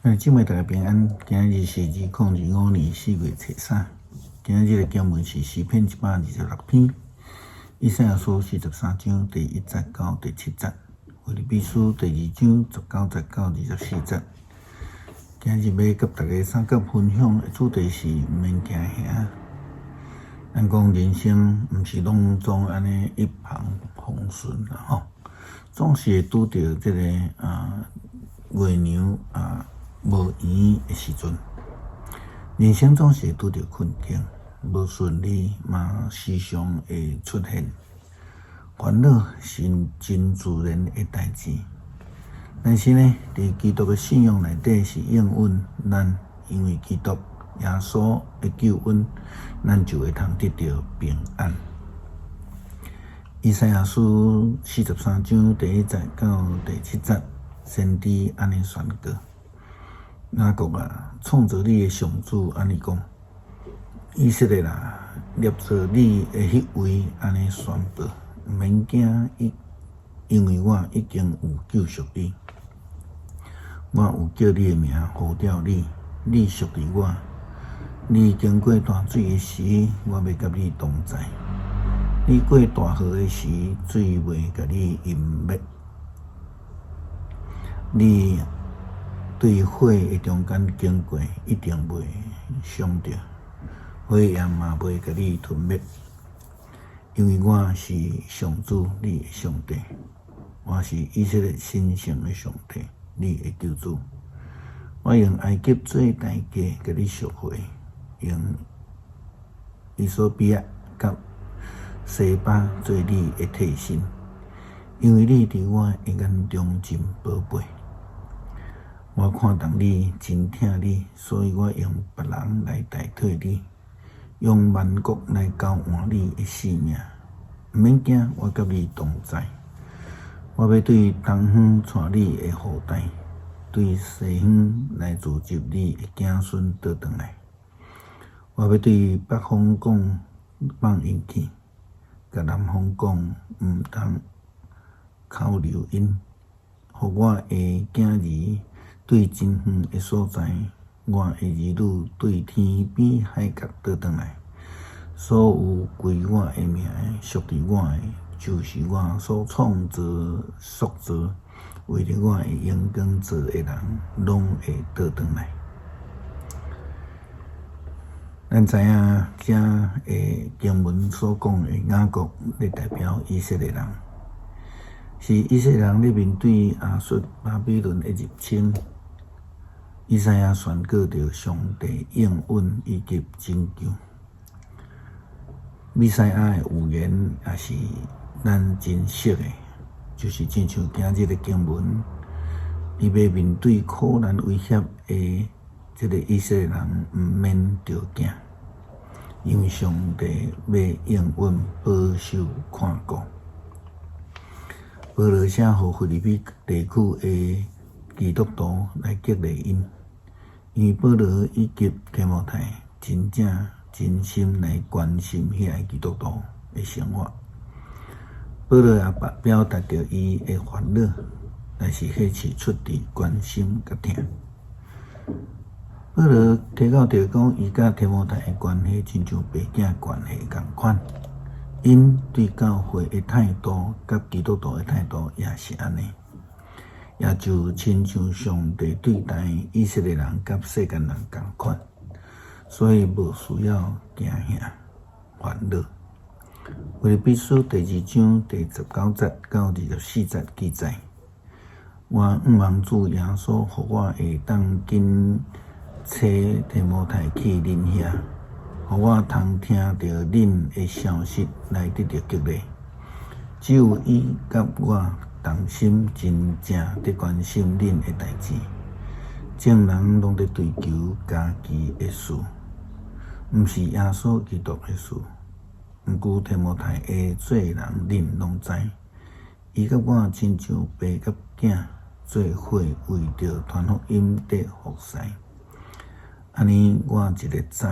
姊妹大家平安，今日是2025年4月初三。今日的經文是詩篇126篇，以賽亞書43章第1節到第7節，腓立比書第2章19節到24節。今日欲佮大家相佮分享的主題是毋免驚嚇。咱講人生毋是攏總按呢一帆風順啦吼，總是會拄著這個月娘無圓的時陣，人生總是會拄著困境，無順利嘛時常會出現，煩惱是真自然的代誌。但是呢，佇基督的信仰內底是應允咱，因為基督耶穌的救恩，咱就會通得著平安。以賽亞書43章第1節到第7節，先知按呢宣告：雅各啊，創造你的上主按呢講：以色列啊，捏造你的彼位按呢宣布，毋免驚，因為我已經有救贖你，我有叫你的名呼召你，你屬於我。你經過大水的時，我欲佮你同在；你過大河的時，水袂共你淹沒。你對火的中間經過，一定袂傷著，火焰嘛袂共你吞滅，因為我是上主你的上帝，我是以色列神聖的上帝，你的救主。我用埃及做代價共你贖回，用衣索比亞佮西巴做你的替身，因為你佇我的眼中真寶貝。我看重你，真疼你，所以我用別人來代替你，用萬國來交換你的性命。毋免驚，我佮你同在。我欲對東方帶你的後代，對西方來聚集你的子孫倒轉來。我欲對北方講放𪜶去，共南方講毋通扣留𪜶，予我的囝兒對真遠的所在，我的兒女對天邊海角倒轉來。所有歸我的名的，屬佇我的，就是我所創造、塑造，為著我的榮光做的人，攏會倒轉來。咱知影，這个經文所講的雅各，咧代表以色列人，是以色列人咧面對亞述巴比倫的入侵。以賽亞宣告著上帝應允以及拯救。彌賽亞的預言也是咱真熟的，就是親像今日的經文，伊欲面對苦難威脅的這个以色列人，毋免著驚，因為上帝欲應允保守看顧。保羅寫予腓立比地區的基督徒來激勵𪜶，因為保羅以及提摩太真正真心來關心遐个基督徒的生活。保羅也表達著伊的煩惱，但是彼是出佇關心佮疼。保羅提到著講，伊佮提摩太的關係親像爸囝關係仝款，𪜶對教會的態度佮基督徒的態度也是按呢，也就親像上帝對待以色列人佮世間人仝款，所以無需要驚嚇煩惱。腓立比書第2章第19節到24節記載：我向望主耶穌，予我會當緊差提摩太去恁遐，予我通聽著恁的消息來得著激勵。只有伊佮我同心，真正佇關心恁的代誌。眾人攏佇追求家己的事，毋是耶穌基督的事。毋過提摩太的做人，恁攏知。伊佮我親像爸佮囝做伙，為著傳福音得服侍。按呢，我一會知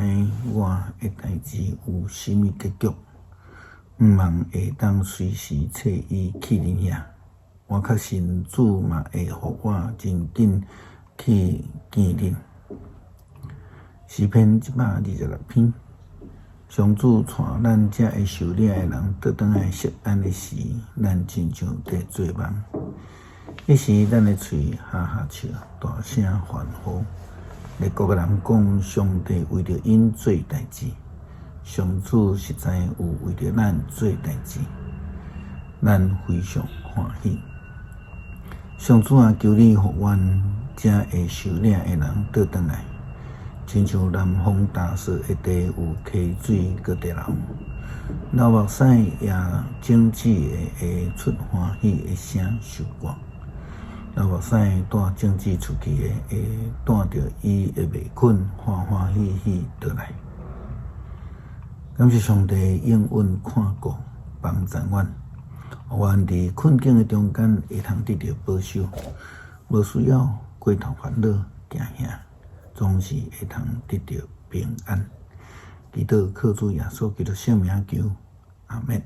我的代誌有啥物結局，向望會當隨時差伊去恁遐。我確信主嘛會予我真緊去見恁。詩篇126篇，上主帶咱遮會受掠的人倒轉來錫安的時，咱親像佇做夢。彼時，咱的喙哈哈笑，大聲歡呼。列國的人講，上帝為著𪜶做代誌，上主實在有為著咱做代誌，咱非常歡喜。上主啊，求你予阮遮會受掠的人倒轉來，親像南風打掃的地有溪水閣佇流，流目屎也種子的會出歡喜的聲收割。流目屎帶種子出去的，會帶著伊的麥捆歡歡喜喜倒來。感謝上帝應允看顧幫贊阮，予阮佇困境的中間會通得著保守，無需要過頭煩惱驚嚇，總是會通得著平安。祈禱靠主耶穌基督聖名求，阿們。